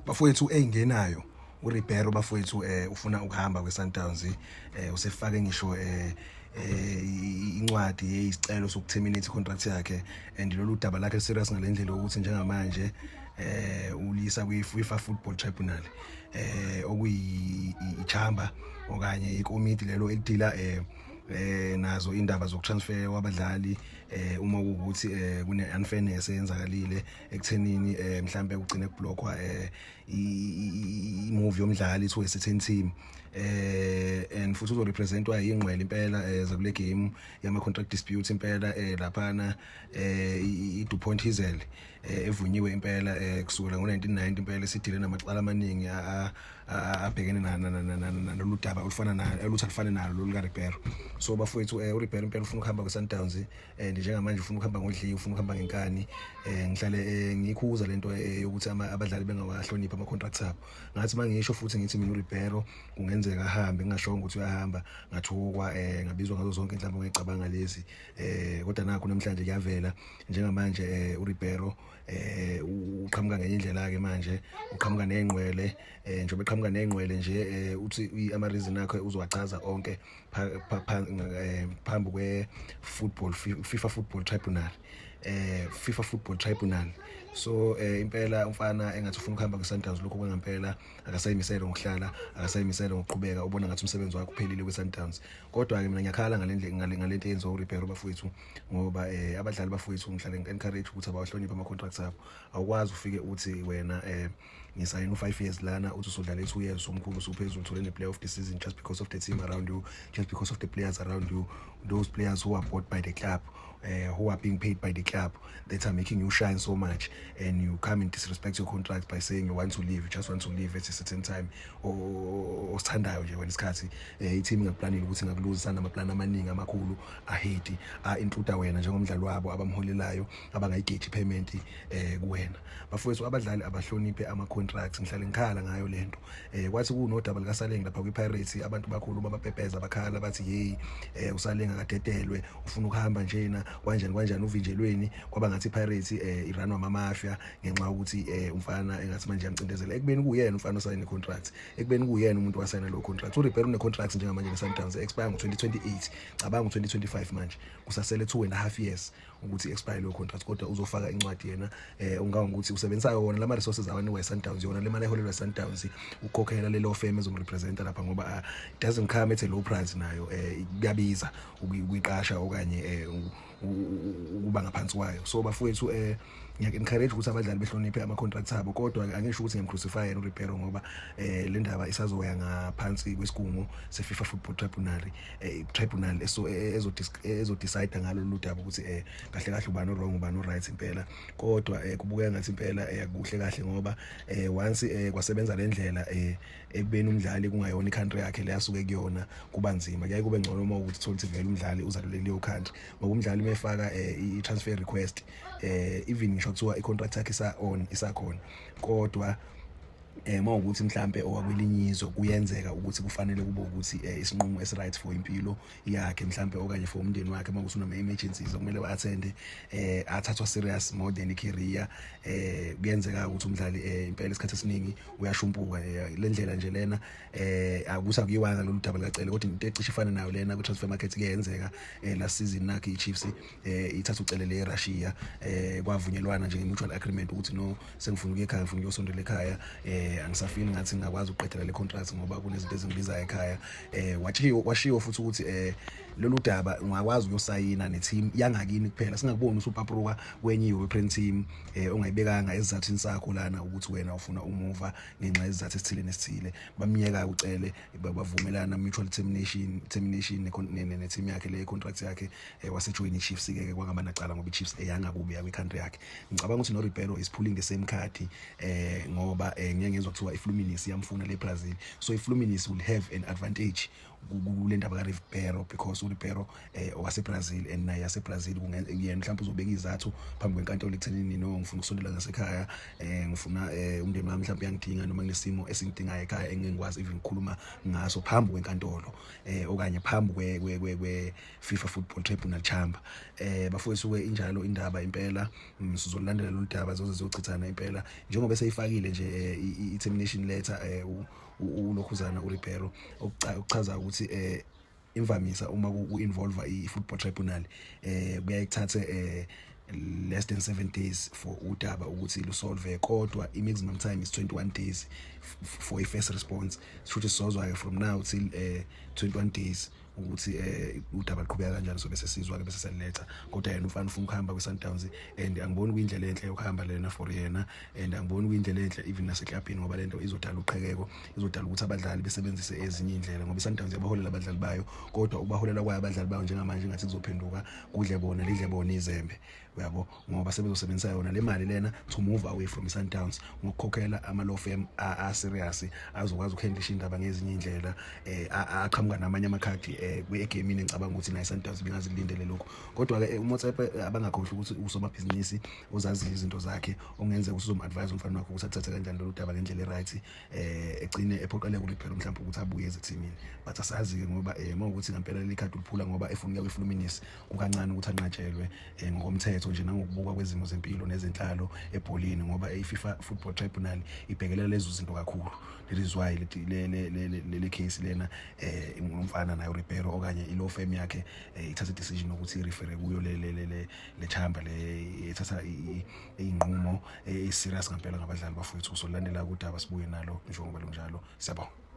Bafowethu, eyingenayo uRibeiro, bafowethu, ufuna ukuhamba kweSundowns. Usefake ngisho incwadi yesicelo sokuterminate contract yakhe, and lolu daba lakhe serious ngalendlela ukuthi njengamanje ulisa kwi-FIFA Football Tribunal, okuyi ichamba okanye ikomiti lelo elidila nazo indaba zokutransfer kwabadlali, uma kuwukuthi kune unfairness eyenzakalile ekuthenini mhlambe kugcine kublockwa i-move yomdlali to a certain team. And futhi uzorepresentwa ingqwele impela zakule game yama contract dispute impela laphana, i-DuPont Hazel, evunyiwe impela kusukela ngo-1990 impela, esidile namacala amaningi abhekene nalolu daba olufana nalo, oluthi alufane nalo lolu kaRibeiro. So bafowethu, uRibeiro impela ufuna ukuhamba kwe-Sundowns, and njengamanje ufuna ukuhamba ngodliwe, ufuna ukuhamba ngenkani. Ngihlale ngikhuza lento yokuthi abadlali bengawahloniphi ama-contracts abo. Ngathi mangisho futhi ngithi mina uRibeiro kungenzeka ahambe, ngingashongo ukuthi uyahamba, ngathukwa, ngabizwa ngazo zonke inhlamvu ngicabanga lezi, kodwa nakho namhlanje kuyavela. Njengamanje uRibeiro uqhamuka ngenye indlela ke manje, uqhamuka nengqwele. Njengoba eqhamuka nengqwele nje, uthi ama reason akhe uzowachaza onke phambi kwe football FIFA Football Tribunal, FIFA Football Tribunal. So impela umfana engathi ufuna ukuhamba kwi-Sundowns lokho kwangempela, akasayimisele ngokuhlala, akasayimisele ngokuqhubeka, ubona ngathi umsebenzi wakhe uphelile kwi-Sundowns. Kodwa ke mina ngiyakhala ngalento eyenziwa uRibeiro, bafowethu, ngoba abadlali, bafowethu, ngihlale ngi-encourage ukuthi abawahloniphe ama-contracts abo. Awukwazi ufike uthi wena ngisayina u-5 years lana, uthi usudlala i-2 years, umkhulu, usuphezulu, uthole ne-player of the season just because of the team around you, just because of the players around you, those players who are bought by the club, who are being paid by the club, that are making you shine so much, and you come and disrespect your contract by saying you want to leave, you just want to leave at a certain time osithandayo nje wena, isikhathi i-team ingakuplanile ukuthi ingakuluzisa namaplani amaningi amakhulu ahead, a-include wena njengomdlali wabo abamholelayo, abangayigeji payment kuwena. Bafowethu, abadlali abahloniphe ama-contracts. Ngihlale ngikhala ngayo lento. Kwathi kunodaba likaSaleng lapha kwi-Pirates, abantu bakhuluma, bapepeza, bakhala, bathi hey, uSaleng akadedelwe, ufuna ukuhamba njena, kanjani kanjani, uvinjelweni. Kwaba ngathi i-Pirates iranwa amamafia ngenxa yokuthi umfana engathi manje yamcindezela, ekubeni kuyena umfana osayine contract, ekubeni kuyena umuntu wasayina lo contract. uRibeiro une contract njengamanje ne-Sundowns expire ngo-2028. Cabanga, ngo-2025 manje, kusasele 2.5 years ukuthi expire leyo contract, kodwa uzofaka incwadi yena. Ungangokuthi usebenzisa wona lama resources awanikwa i-Sundowns, yona le mali eholelwa i-Sundowns, ukukhokhela lelo firm ezomrepresenta lapha, ngoba it doesn't come at a low price nayo, kuyabiza ukuyiqasha okanye ukuba ngaphansi kwayo. So bafowethu, ngiyak-encourage ukuthi abadlali behloniphe ama-contracts abo, kodwa angisho ukuthi ngiyamcrucify yena uRibeiro, ngoba le ndaba isazoya ngaphansi kwesigungu se-FIFA Football Tribunal, tribunal eso ezodecide ngalo lolu daba ukuthi kahle kahle ubani wrong, ubani right impela. Kodwa kubukeka ngathi impela kuhle kahle, ngoba once kwasebenza le ndlela ekubeni umdlali kungayona i-country yakhe le asuke kuyona, kuba nzima. Kuyaye kube ngcono uma ukuthi thola ukuthi vele umdlali uzalelwe kuleyo country, ngoba umdlali uma efaka i-transfer request, even ngisho kuthiwa i-contract yakhe isa on, isakhona, kodwa mawukuthi mhlambe owakwelinye izwe, kuyenzeka ukuthi kufanele kube ukuthi isinqumo esi-right for impilo yakhe mhlambe okanye for umndeni wakhe, mawukuthi unama emergencies okumele ba-attend, athathwa serious more than i-career. Kuyenzeka ukuthi umdlali impela isikhathi esiningi uyashumpuka le ndlela nje lena. Akuthi akuyiwanga lolu daba likaCele, kodwa into ecishe ifana nayo lena ku-transfer market kuyenzeka. Last season nakho i-Chiefs ithatha uCele le Russia, kwavunyelwana nje nge-mutual agreement ukuthi no, sengifuna ukuya ekhaya, ngifuna ukuyosondela ekhaya, angisafili ngathi ngingakwazi ukuqedela le contract ngoba kunezinto ezingibizayo ekhaya. Washiwo futhi ukuthi lolu daba ungakwazi ukuyosayina ne-team yangakini kuphela, singakuboni usupapruka kwenye i-European team ongayibekanga esizathini sakho lana ukuthi wena ufuna umuva ngenxa yesizathu esithile nesithile. Bamyeka uCele, bavumelana mutual termination ne-team yakhe le contract yakhe, wasejoin i-Chiefs ke, kwangaba nacala ngoba i-Chiefs eyangakubi yakwi-country yakhe. Ngicabanga ukuthi no Ribeiro is pulling the same card, ngoba ngeke ngezwa kuthiwa iFluminense iyamfuna le Brazil, so iFluminense will have an advantage. kule ndaba kaRibeiro, because uRibeiro owaseBrazil and naye yaseBrazil, yena mhlawumbe uzobeka izathu phambi kwenkantolo ekuthenini, "No, ngifuna ukusondela ngasekhaya, ngifuna umndeni wami mhlawumbe uyangidinga noma kunesimo esingidingayo ekhaya engeke ngikwazi even ukukhuluma ngaso phambi kwenkantolo okanye phambi kwe FIFA Football Tribunal chamber." Bafowethu ke, injalo indaba impela. Sizolandela lolu daba zoze ziyochithana impela, njengoba seyifakile nje i-termination letter ulokhuzana uRibeiro, okuchaza ukuthi imvamisa uma ku-involve i-football tribunal kuyaye kuthathe less than 7 days for udaba ukuthi lusolve, kodwa i-maximum time is 21 days for i-first response. Sisho sizozwa ke from now till 21 days ukuthi udaba luqhubeka kanjani, so bese sizwa ke, bese siyaletha. Kodwa yena umfana ufuna ukuhamba kwi-Sundowns and angiboni kuyindlela enhle yokuhamba lena for yena, and angiboni kuyindlela enhle even naseklabhini, ngoba lento izodala uqhekeko, izodala ukuthi abadlali besebenzise ezinye iy'ndlela, ngoba i-Sundowns yabaholela abadlali bayo, kodwa ukubaholela kwayo abadlali bayo njengamanje ngathi kuzophenduka kudle bona, lidle bona izembe, uyabo, ngoba sebezosebenzisa yona le mali lena to move away from i-Sundowns ngokukhokhela ama-law firm a-serious azokwazi ukuhandlisha indaba ngezinye iy'ndlela, aqhamuka namanye amakhadi kwe-egamini. Ngicabanga ukuthi naye i-Sundowns bengazilindele lokhu, kodwa-ke uMotsepe abangakhohlwa ukuthi usomabhizinisi ozaziyo izinto zakhe, okungenzeka ukuthi uzom-advise umfana wakhe ukuthi athathe kanjani lolu daba ngendlela e-right, egcine ephoqeleka uRibeiro mhlawumbe ukuthi abuye ezithimini. But asazi-ke, ngoba uma ukuthi ngempela leli khadi uliphula ngoba efuna ukuya kwi-Fluminense, kukancane ukuthi anqatshelwe ngokomthetho nje nangokubuka kwezimo zempilo nezenhlalo ebholini, ngoba i-FIFA Football Tribunal ibhekelela lezo zinto kakhulu. That is why le case lena, umfana naye uRibeiro okanye i-law firm yakhe ithatha decision ukuthi i-refere kuyo le chamber le ethatha iy'nqumo e-serious ngempela ngabadlali. Bafowethu, solandela udaba sibuye nalo njengoba lunjalo. Siyabonga.